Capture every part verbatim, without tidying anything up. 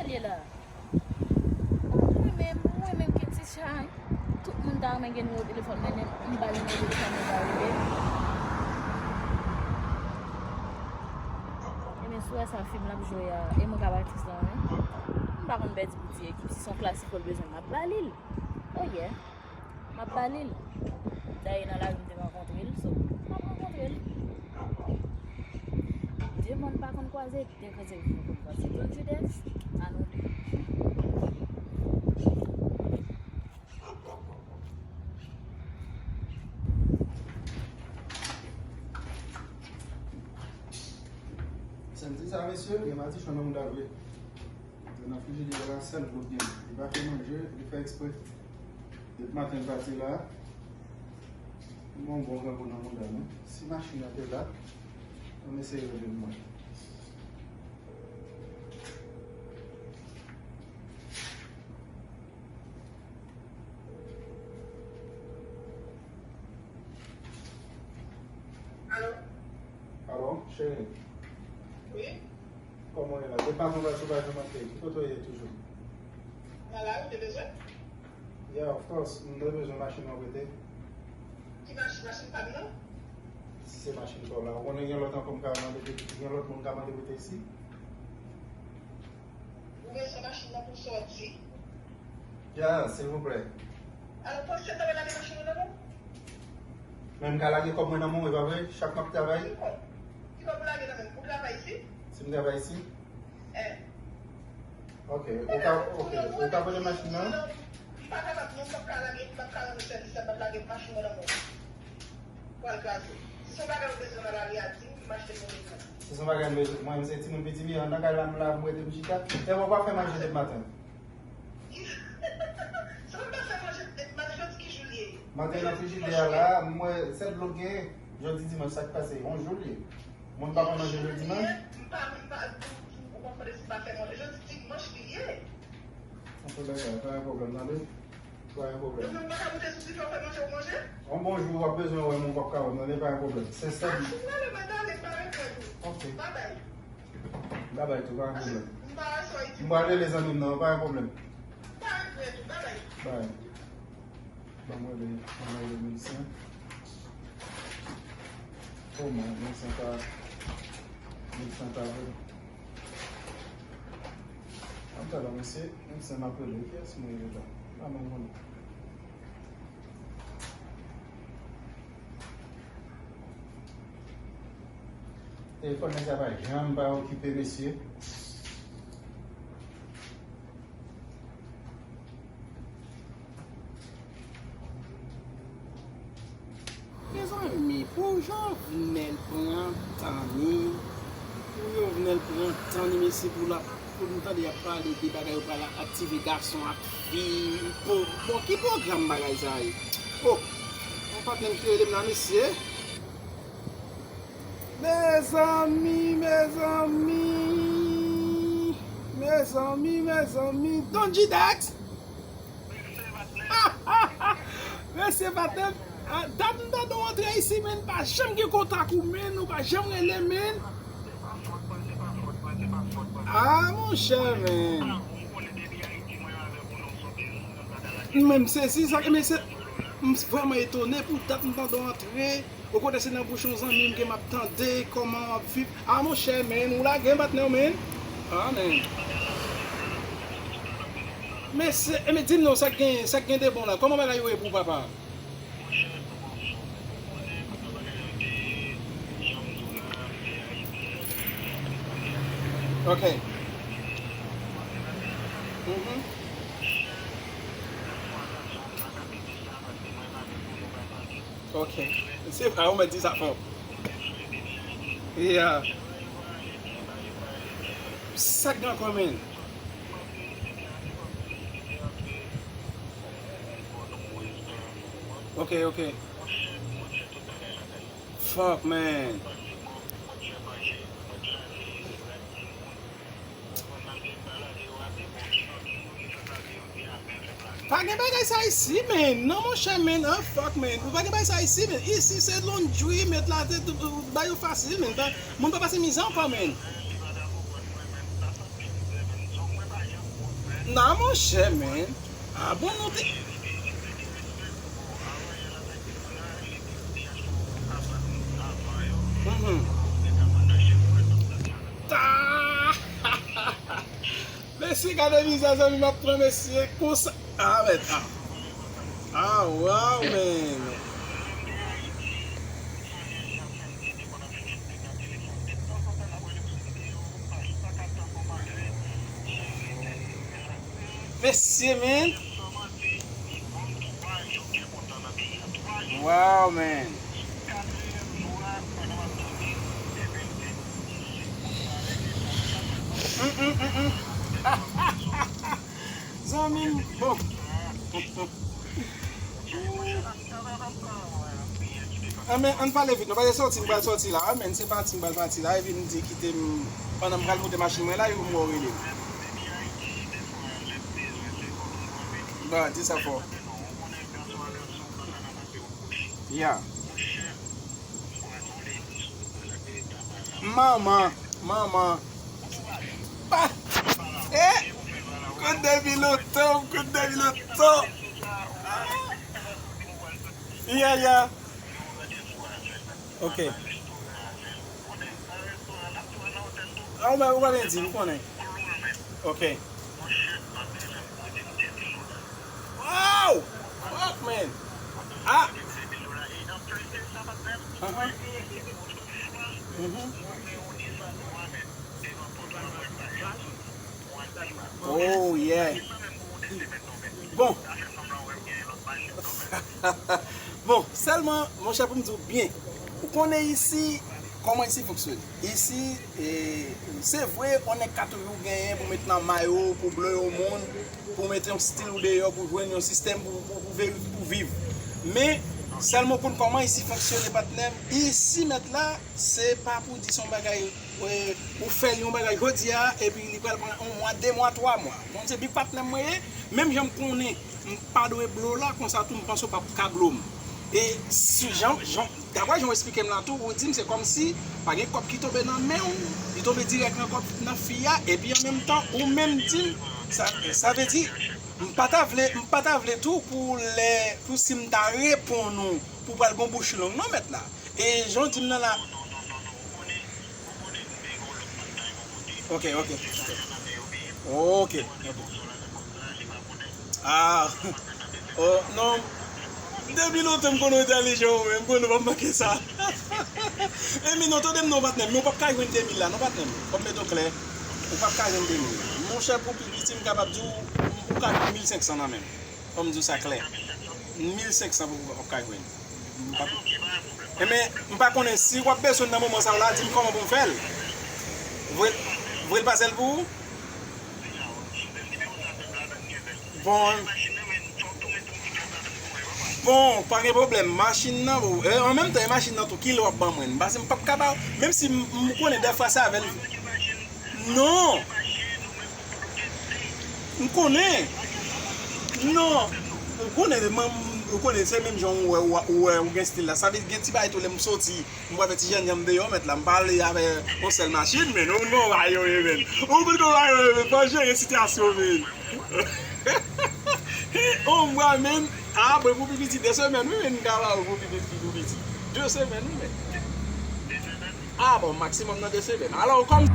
Ye la. Mwen menm, mwen menm ki ti chay. Tout moun ta renmen gen nimewo telefòn mwen, men m ba l nimewo telefòn mwen pa rele. Ebyen, sou wè sa fim l ap jwe a, e mwen k ap atis la, wi. M pa konn pèdi pou ti ekip. Si se yon klasiko l bezwen, m ap ba li l. Oh yeah. M ap ba li l. Dayè nan lari m te rankontre l, so m ap rankontre l. De mòn pa konn kwaze, de koze m konn kwaze. Don Judex, a nou de. Santi sa, mesye, gen madichon nan mouda l vre. Nan frijidè la, sèl dlo k gen. Li pa fè manje, li fè ekspre. Depi maten l pati la, m gon bon grangou nan mouda m, wi. Si machin nan te la, ann eseye rele l mwen. Alo? Alo, cheri. Wi? Kòman w ye la? Depi maten w pa janm antre. Ki kote w ye toujou? Nan lari, w te bezwen? Yeah, of course. M te bezwen machin nan prete. Ki machin? Machin pa m nan? Si se machin pa w la. Ou konnen gen lòt ankò m ka mande prete, gen lòt moun m ka mande prete isi? Ou bezwen machin nan pou sòti? Ya, silvouplè. Alò, panse ta lage machin nan nan men w? Men m ka lage kòb mwen nan men w, e pa vre? Chak m ap travay? Ki kòb? Ki kòb ou lage nan men m? Ou travay isit? Si m travay isit? Eh. Ok, ou ka, ok, ou ka voye machin nan? M pa kapab, non, m p ap ka lage, m p ap ka rann ou sèvis la, m p ap lage machin nan nan men w. Pral kraze. Si se yon bagay ou bezwen nan lari a, di m, m achte l pou ou. Si se yon bagay m bezwen, mwen, m se timoun piti, wi, anndan kay la, m la, m rete m chita. Ewa, w pa fè manje depi maten. Sa m pa fè manje depi maten, jodi ki jou l ye? Maten nan frijidè a la, m wè sèl dlo k genyen. Jodi dimanch, sa k pase? Yon jou l ye. Moun pa fè manje jodi dimanch? M pa, m pa, ou konprann si m pa fè manje. Jodi dimanch li ye. Anfen, bagay, pa gen pwoblèm, tande? Pa gen pwoblèm. Yo menm pa ka moute sou dife, w fè manje, w manje? Yon bon jou, w ap bezwen wè m, ou p ap ka wè m, tande? Pa gen pwoblèm. Se sèl. A, si w prale, mwen t ale, m pa regrèt ou. Ok. Babay. Babay tou, pa gen pwoblèm. M pa wè sa w itil. M prale, zanmi m nan, pa gen pwoblèm. Pa regrèt ou, babay. Bay. Ban mwen rele, ban mwen rele medsen. Oh man, medsen ta, medsen ta vre. Antalò, mesye, medsen m ap rele. Kiyès mwen rele la? Pa menm konnen. Telefòn nèg sa pa janm pa okipe, mesye. Mezanmi, pou Jovenel pran tan ni, pou Jovenel pran tan ni, mesye, pou la, pou nou tande y ap pale de bagay yo pral aktive gason ak fi. Pou, bon, ki pwogram bagay sa ye? Oh, yon patnè m ki rele m la, mesye. Mezanmi, mezanmi. Mezanmi, mezanmi. Don Jidex. Mesye patnè, a, dat m tande w antre isi, men pa janm gen kontak ou, men ou pa janm rele, men. A, monchè, men. Mwen, m sezi sa, men se, m vrèman etone pou dat m tande w antre. Okontrè, se nan bouch yon zanmi m ke m ap tande kòman w ap viv. A, monchè, men, ou lage m, patnè, men. A, men. Men se, men di m non, sa k gen, sa k gen de bon la? Kòman bagay yo ye pou w, papa? Ok. Mhm. Ok. Se pa ou mèt di sa fò. Yeah. Sa k gen ankò, men? Ok, ok. Fuck, man. Pa gen bagay sa isi, men. Non, monchè, men. Ah, fuck, men. Ou pa gen bagay sa isi, men. Isi, se laundry, met la, te, te, te, bay yo fasil, men. Pa, moun pa pase mizè ankò, men. Non, monchè, men. Ah bon, nou te. Mhm. Ta! Mesye, gade mizè, zanmi, m ap pran mesye konsa. Ah, mèt. Ah. Ah, wow, man. Mesye, man. Wow, man. Mm, mm, mm, mm. Zanmi m, bon. Anben, ann pale vit, nou pale sòti, m pral sòti la. Anben, se pati, m pral pati la. Epi m di, kite m, pandan m pral moute machin mwen la, epi m wè w rele m. Bon, di sa fò. Ya. Manman, manman. Pa. Eh! Kout depi lontan, kout depi lontan. Ya, ya. Ok. Ah, ou pa, ou pa byen di, m konnen. Ok. Wow! Fuck, man! Ah! Uh-huh. Mhm. Oh, yeah. Bon. Bon, sèlman, monchè, pou m di w byen, ou konnen isi, kòman isi fonksyone. Isi, e, se vre, yon nèg ka toujou genyen pou met nan may ou, pou bloke yon moun, pou mete yon stil ou deyò, pou jwenn yon sistèm, pou, pou, pou veri-, pou viv. Men, sèlman pou n kòman isi fonksyone, patnè m, isi mèt la, se pa pou di se yon bagay, e, ou fè yon bagay jodi a, epi li pral pran yon mwa, de mwa, twa mwa. Bon, se big patnè m mwen ye, menm jan m konnen m pa dwe bloke w la, konsa tou m panse w p ap ka bloke m. E si jan, jan, daprè jan w eksplike m la tou, ou di m se kòmsi pa gen kòb ki tonbe nan men w, li tonbe dirèk nan kòb nan fi a, epi an menm tan, ou menm di m, sa, sa vle di, m pa ta vle, m pa ta vle tou pou lè, pou si m ta reponn ou, pou pral gon bouch long, non, mèt la. E jan w di m nan la. Ok, ok, ok. Ok, ok. Ah. Oh, non. Depi lontan m konnen w entèlijan ou menm, m konnen w p ap manke sa. Emi, non, tande m non, patnè m, men w p ap ka jwenn de mil la, non, patnè m. Fò m mete w klè. Ou p ap ka jwenn de mil la. Monchè, pou pi piti, m kapab di w, ou ka jwenn mil senk san nan men m. Fò m di w sa klè. Mil senk san pou w p ap ka jwenn. M pa, enben, m pa konnen si w ap bezwen l nan moman sa a la, di m kòman pou m fè l. Voye, voye l pase l pou ou? Bon. Bon, pa gen pwoblèm. Machin nan, bon, e, an menm tan, e machin nan tou, kilè w ap ban mwen? Paske m p ap ka ba w, menm si m, m konnen dèfwa se avè l. Non. M konnen. Non. Ou konnen, man, ou konnen, se menm jan ou wè, ou wè, ou gen stil la. Sa vle di gen ti bagay tou lè m soti, m wè ti jènjan m deyò, mèt la, m pale avè yon sèl machin, men ou non, ba yo ye, men. Ou konn kòman yo ye, men, fò jere sitiyasyon, men. Oh, m wè, men. Ah, bon, pou pi piti, de semèn, wi, men, m ka ba ou pou pi piti, pou piti. De semèn, wi, men. Ah bon, maksimòm nan de semèn. Alò, kòm.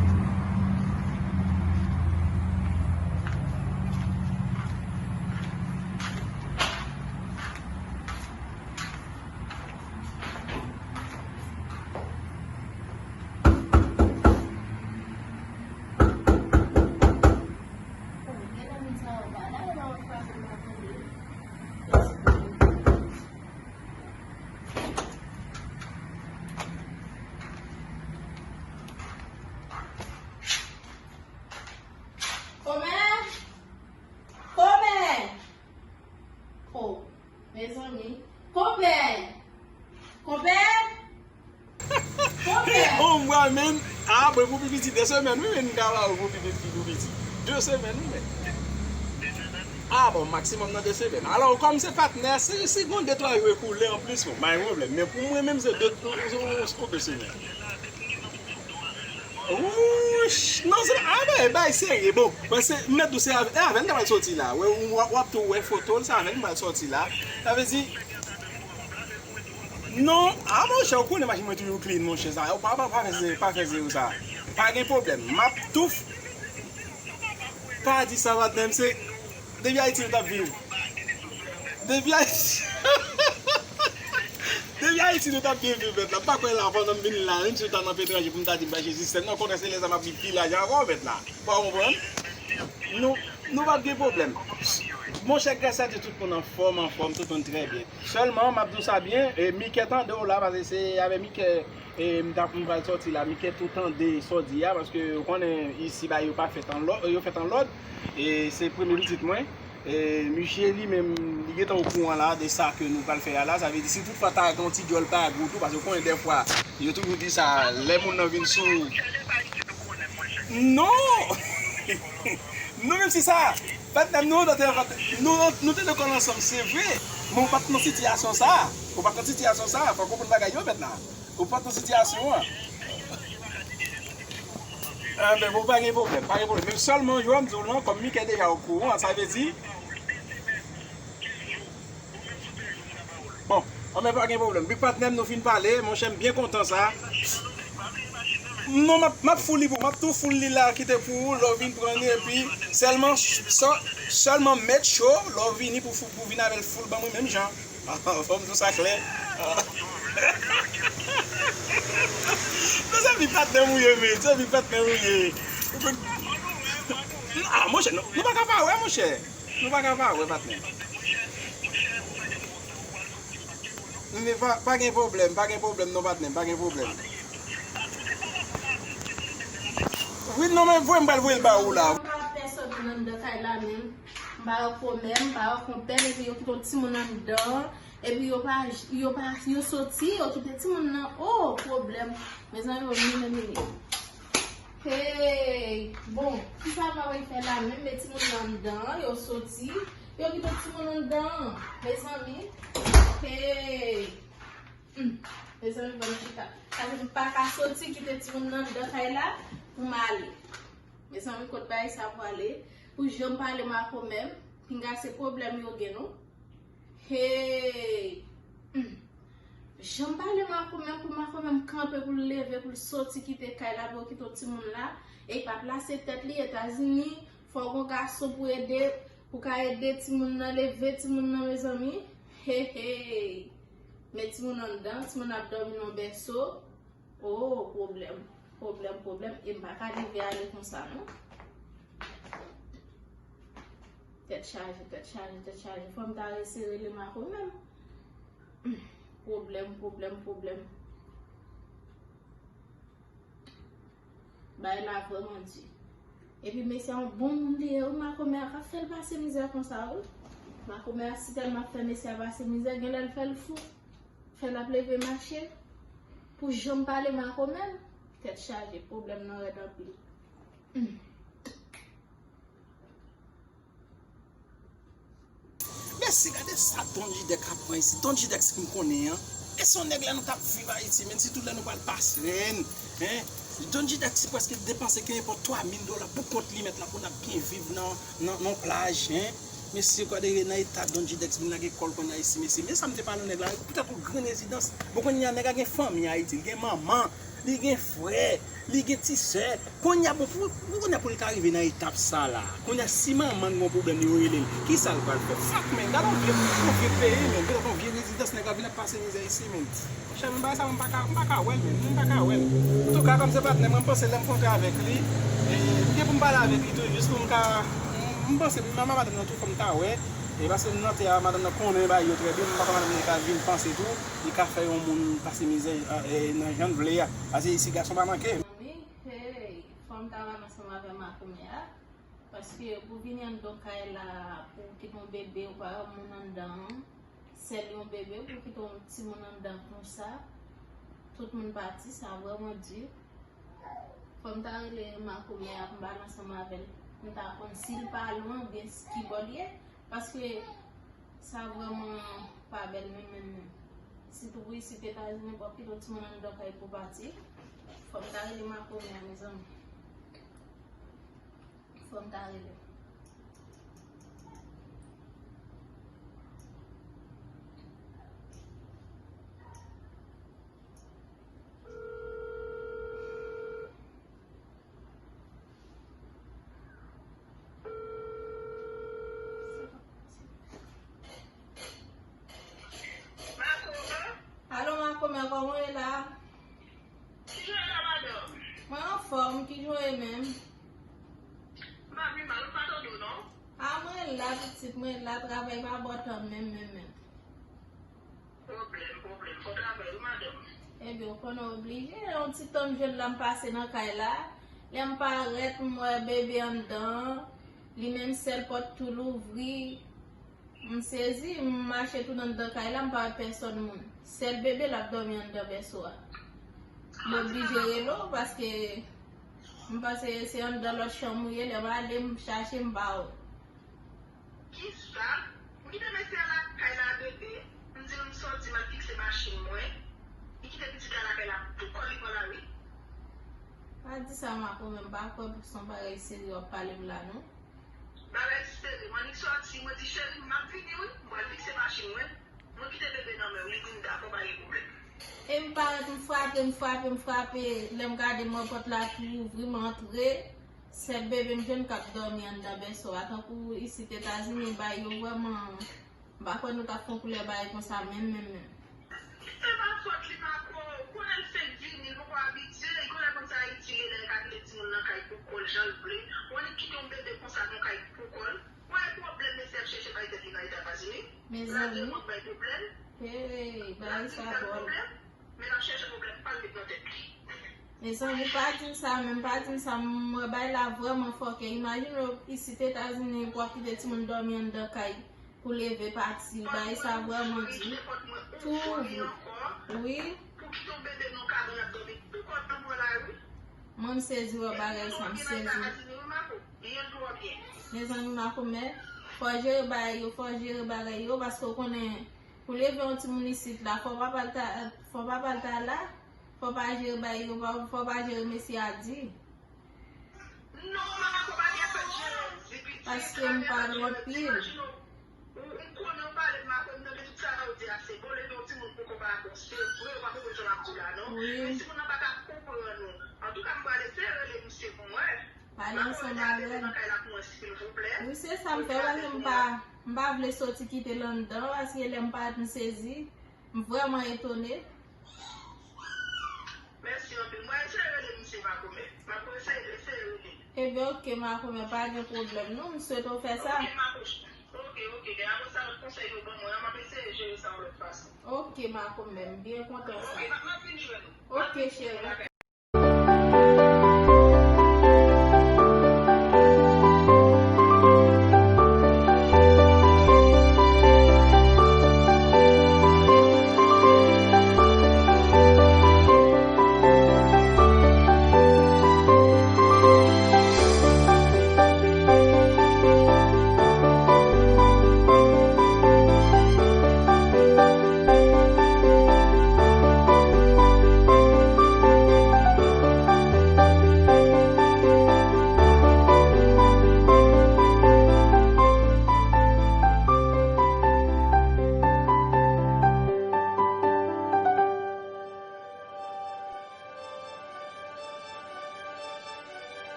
Kòmè! Kòmè! Oh, mezanmi. Konpè! Konpè! Konpè! Oh, m wè, men. Ah, bon, pou pi piti de semèn, wi, men, m ka ba ou pou pi piti, pou piti. De semèn, wi, men. Ah, bon, maksimòm nan de semèn. Alò, kòm se patnè, si, si gon de twa jou ekoule anplis, bon, pa gen pwoblèm. Men pou mwen menm, se de, se, se, se de semèn. Wi, Non, se pa, ah, bay, bay serye, bon. Mwen se, m mèt di w se avè, e avè l m ta pral sòti la. Wè, w, w ap tou wè foto l, se avè l m pral sòti la. Sa vle di, non, ah, monchè, ou konnen machin mwen toujou clean, monchè, sa. Pa, pa, pa fè se, pa fè se ou sa. Pa gen pwoblèm. M ap tou f-, pa di sa, patnè m, se, depi Ayiti nou t ap viv. Depi Ayiti. Depi Ayiti nou t ap byen viv mèt la. M pa kwè la pandan m vin la, menm si w ta nan petranje pou m ta di m pa jezi sèn nan, konnen se lè sa m ap viv pi laj avè w mèt la. Ou pa konprann? Nou, nou p ap gen pwoblèm. Monchè, gras a Dye, tout moun anfòm, anfòm, tout moun trè byen. Sèlman, m ap di w sa byen, e, Mikè tande w la, paske se avè Mikè, e, m t ap, m pral sòti la, Mikè tou tande sa w di a, paske ou konnen isi, bagay yo pa fèt an lò-, yo fèt an lòd, e se premye pitit mwen. E, misye li menm, li gentan okouran la de sa ke nou pral fè a la. Sa vle di, si toutfwa ta gen yon ti djòl pa gou tou, paske w konnen dèfwa, yo toujou di sa, lè moun nan vin sou. Non! Non, menm si sa, patnè m, nou, nou te, nou, nou te lekòl ansanm, se vre, men ou pa t nan sitiyasyon sa. Ou pa t nan sitiyasyon sa, fòk ou konprann bagay yo mèt la. Ou pa t nan sitiyasyon an. Enben, bon, pa gen pwoblèm, pa gen pwoblèm. Men sèlman, jan m di w lan, kòm Mikè deja okouran, sa vle di, bon, anben, pa gen pwoblèm. Wi, patnè m, nou fin pale, monchè, m byen kontan sa. Non, m ap, m ap foul li pou, m ap tou foul li la, kite pou ou, lè w vin pran li, epi sèlman, sè-, sèlman make sure, lè w vini pou, pou vin avè l foul ban mwen menm jan. Fò m di w sa klè. Mezanmi, patnè m ou ye, men. Mezanmi, patnè m ou ye. Ah, monchè, nou, nou pa ka pa wè, monchè. Nou pa ka pa wè, patnè. Men pa, pa gen pwoblèm, pa gen pwoblèm, non, patnè, pa gen pwoblèm. Wi, non, men voye m pral voye l ba ou la. M pa wè pèsòn moun anndan kay la menm. M pa wè kòmè, m pa wè konpè, epi yo kite yon timoun anndan. Epi yo pa, yo pa, yo soti, yo kite timoun nan. Oh, pwoblèm. Mezanmi, yo mine, mine. Hey, bon, kisa m ap fè la menm, met timoun nan anndan, yo soti, yo kite timoun anndan. Mezanmi, hey. Hmm. Mezanmi, ban m chita. Paske m pa ka soti kite timoun nan anndan kay la pou m ale. Mezanmi, kot bagay sa pwale? Pou jan m pale makomè m, pinga se pwoblèm yo gen, non. Hey! Hmm. Jan m pale makomè m, pou makomè m kanpe, pou l leve, pou l soti kite kay la, pou l kite yon timoun la, e pa plase tèt li Etazini, fò w gon gason pou ede, pou ka ede timoun nan, leve timoun nan, mezanmi. Hey, hey! Men timoun anndan, timoun ap dòmi nan bèso. Oh, pwoblèm, pwoblèm, pwoblèm. E m pa ka leve ale konsa, non. Tèt chaje, tèt chaje, tèt chaje. Fò m ta resi rele makomè m. Pwoblèm, pwoblèm, pwoblèm. Bagay la vrèman di. Epi mesye a yon bon moun li ye, wi, makomè a k ap fè l pase mizè konsa, wi. Makomè a si tèlman ap fè mesye a pase mizè, genlè l fè l fou. Fè l ap leve mache. Pou jan m pale makomè m, tèt chaje, pwoblèm nan rèd anpil. Hmm. Mesye, gade sa Don Jidèk ap pran isit. Don Jidèk, si m konnen an, e se yon nèg lè nou t ap viv Ayiti, menm si tout lè nou pral pase, hein? Don Jidèk, si prèske depanse kenenpòt twa mil dola pou kont li mèt la, pou n ap byen viv nan, nan, nan plaj, hein? Mesye, gade nan eta Don Jidèk vin lage kò l konn Ayiti, mesye. Men sa m te pale nèg la, poutèt yon gran rezidans. Bon, kounye a nèg la gen fanmi Ayiti, li gen manman, li gen frè, li gen ti sè. Kounye a, bon, pou, pou kounye a pou li ka rive nan etap sa la. Kounye a, si manman l gen yon pwoblèm, yo rele l. Kisa l pral fè? Fak, men, gade yon vye, yon vye peyi, men, gade yon vye rezidans, nèg la vin ap pase mizè isi, men. Monchè, men bagay sa, m pa ka, m pa ka wè l, men, m pa ka wè l. Antouka, kòm se patnè mwen, m panse lè m kontre avèk li, e, m gen pou m pale avèk li tou, jis pou m ka, m, m panse, menm madanm nan tou, fò m ta wè, e, paske m nan tè a, madanm nan konnen bagay yo trè byen, m pa kwè madanm nan ka vin panse tou, li ka fè yon moun pase mizè, e, nan jan l vle a. Paske isi, gason pa manke. Zanmi, hey, fò m ta wè l ansanm avè makomè a, paske pou vini anndan kay la, pou kite yon bebe, ou pa wè moun anndan an, sèl yon bebe, pou kite yon timoun anndan konsa, tout moun pati, sa vrèman di. Fò m ta rele makomè a pou m pale ansanm avè l. M ta konn si l pa lwen oubyen s-, ki bò l ye. Paske sa vrèman pa bèl menm, menm, menm. Sitou pou isit Etazini, w ap kite yon timoun anndan kay pou pati. Fò m ta rele makomè a, mezanmi. Fò m ta rele. Alo, Makomè, kòman w ye la? Ki jan w ye la, madanm? Mwen anfòm, ki jan w ye menm? M pa pi mal, ou pa tande w, non? A, mwen la, pitit, mwen la, travay pa bò tan menm, menm, menm. Pwoblèm, pwoblèm. Fò travay wi, madanm. Ebyen, ou konnen oblije. Yon ti tan m jwenn la, m pase nan kay la. Lè m parèt, m wè bebe anndan. Li menm sèl pòt tou louvri. M sezi, m mache tounen anndan kay la, m pa wè pèsòn moun. Sèl bebe l ap dòmi anndan bèso a. M oblije rele w paske m panse se anndan lòt chanm ou ye. Lè m ale, m chache, m pa wè w. Kisa? M kite mesye a lakay la, bebe. M di l m sòti, m al fikse machin mwen. Li kite pitit la lakay la pou kò l, li pran lari. Pa di sa, Makomè, m pa kwè se yon bagay serye w ap pale m la, non. Bagay serye, m annik sòti, mwen di, cheri, m ap vini, wi. M pral fikse machin mwen. Mwen kite bebe nan men w, li di m dakò, pa gen pwoblèm. E m parèt, m frape, m frape, m frape. Lè m gade, m wè pòt la tou ouvri, m antre. Sèl bebe m jwenn k ap dòmi anndan bèso a. Tankou isit Etazini, bagay yo vrèman, m pa kwè nou t ap fè yon koulè bagay konsa menm, menm, menm. Se pa fòt li, Mako. Ou konnen l fenk vini, l poko abitye. Li konnen konsa Ayiti ye, lè l ka kite timoun nan kay pou kò l, jan l vle. Ou annik kite yon bebe konsa nan kay pou kò l. Ou wè pwoblèm mesye ap chèche bay tèt li nan Etazini? Mezanmi. Lage kòk bay pwoblèm. Hey, bagay sa dwòl. Men l ap chèche pwoblèm pa l met nan tèt li. Mezanmi, pa di m sa menm, pa di m sa, m wè bagay la vrèman fòkè. Imajine w isit Etazini, w ap kite timoun dòmi anndan kay pou leve pati. Bagay sa vrèman di. Tou ouvri. Wi. Pou kite yon bebe nan kabann ap dòmi pou kò l nan pran lari. Mwen m sezi wè bagay sa, m sezi. Mezanmi, Makomè, fò jere bagay yo, fò jere bagay yo, paske w konnen, pou leve yon timoun isit la, fò papa l ta, fò papa l ta la, fò pa jere bagay yo, fò pa jere mesye a di. Non, manman, fò pa gen fè jere, di pitit. Paske m pale anpil. Ou, ou konnen w pale m, Makomè, m tande tout sa w di a, se bon, leve yon timoun pou kò pa bon, se vre, ou pa konprann sa m ap di w la, non. Wi. Men timoun nan pa ka konprann ou. Antouka, m pral eseye rele misye pou m wè. Pale ansanm avè l. Wi, se sa m fè, paske m pa, m pa vle soti kite l anndan, paske lè m parèt m sezi, m vrèman etone. Mèsi anpil. Mwen eseye rele misye Makomè. M ap eseye, eseye rele. Ebyen, oke, Makomè, pa gen pwoblèm, non, m swete w fè sa. Oke, Makomè. Oke, oke. Gen apre sa, lòt konsèy yo ban mwen an, m ap eseye jere sa yon lòt fason. Oke, Makomè, m byen kontan sa. Oke, m ap, m ap vin jwenn ou. Oke, cheri.